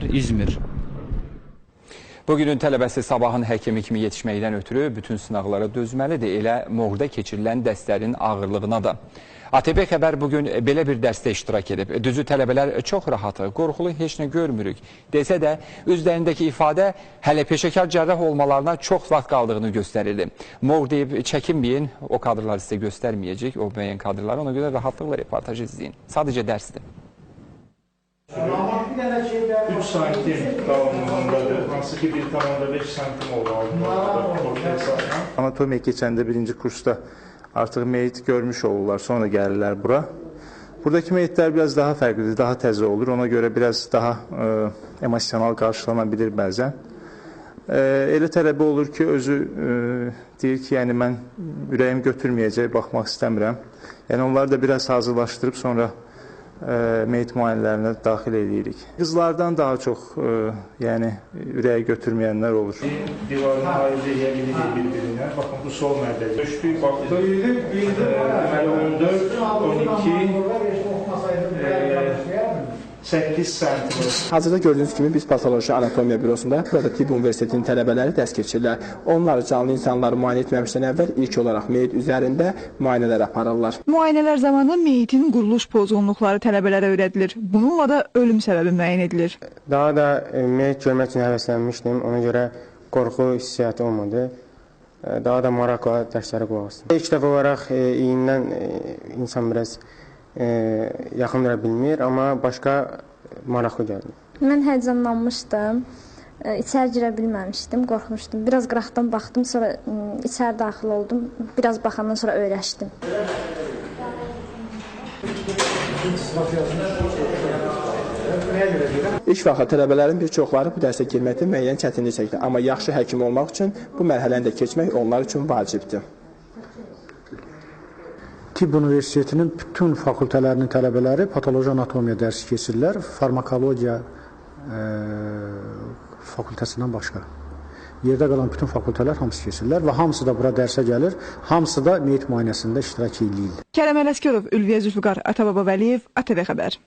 İzmir. Bugünün tələbəsi sabahın həkimi kimi yetişməkdən ötürü bütün sınaqlara dözməlidir. Elə morqda keçirilən dərslərin ağırlığına da. ATV Xəbər bugün belə bir dərsdə iştirak edib. Düzü tələbələr çox rahatı, qorxulu heç nə görmürük desə də üzlərindəki ifadə hələ peşəkar cərrah olmalarına çox vaxt qaldığını göstərirdi. Morq deyib çəkinməyin, o kadrları sizə göstərməyəcək, o müəyyən kadrları, ona görə rahatlıqla reportaj izləyin. Sadəcə dərsdir. 3 santim kalınlığındadır. Hansı ki 1,5 santim olmalıdır. Anatomiya keçəndə birinci kursda artıq meyit görmüş olurlar, sonra gəlirlər bura. Buradakı meyitlər biraz daha fərqlidir, daha təzə olur. Ona görə biraz daha emosional qarşılana bilir bəzən. Elə tələbə olur ki, özü deyir ki, yəni mən ürəyim götürməyəcək, baxmaq istəmirəm. Yəni onları da biraz hazırlaşdırıb sonra meyit müayinələrinə daxil edirik. Qızlardan daha çox yəni ürəyi götürməyənlər olur. Divarını ayırd edə bilirik bir-birindən. Baxın, bu sol mərdəci. Ölçdük, baxdıq. Deməli 14, 12, 8 santim. Hazırda gördüyünüz kimi biz patoloji anatomiya bürosundayıq. Burada Tibb Universitetinin tələbələri dərs keçirirlər. Onlar canlı insanları müayinə etməmişdən əvvəl ilk olaraq meyit üzərində müayinələr aparırlar. Müayinələr zamanı meyitin quruluş pozğunluqları tələbələrə öyrədilir. Bununla da ölüm səbəbi müəyyən edilir. Daha da meyit görmək üçün həvəslənmişdim. Ona görə qorxu hissiyatı olmadı. Daha da maraqla dərslərə qulaq asdım. İlk dəfə olaraq iyindən insan biraz yaxın dura bilmir, amma başqa maraqlı gəldi. Mən həyəcanlanmışdım, içəri girə bilməmişdim, qorxmuşdum. Biraz qıraqdan baxdım, sonra içəri daxil oldum. Biraz baxandan sonra öyrəşdim. İlk vaxtda tələbələrin bir çoxları bu dərsə girməkdə müəyyən çətinlik çəkdi. Amma yaxşı həkim olmaq üçün bu mərhələni də keçmək onlar üçün vacibdir. Tibb Universitetinin bütün fakültələrinin tələbələri patoloji anatomiya dərsi keçirlər, farmakologiya fakültəsindən başqa. Yerdə qalan bütün fakültələr hamısı keçirlər və hamısı da bura dərsə gəlir, hamısı da meyit müayinəsində iştirak eləyirlər. Kərəm Ələsgərov, Ülviyə Zülfüqar, Atababa Vəliyev, ATV Xəbər.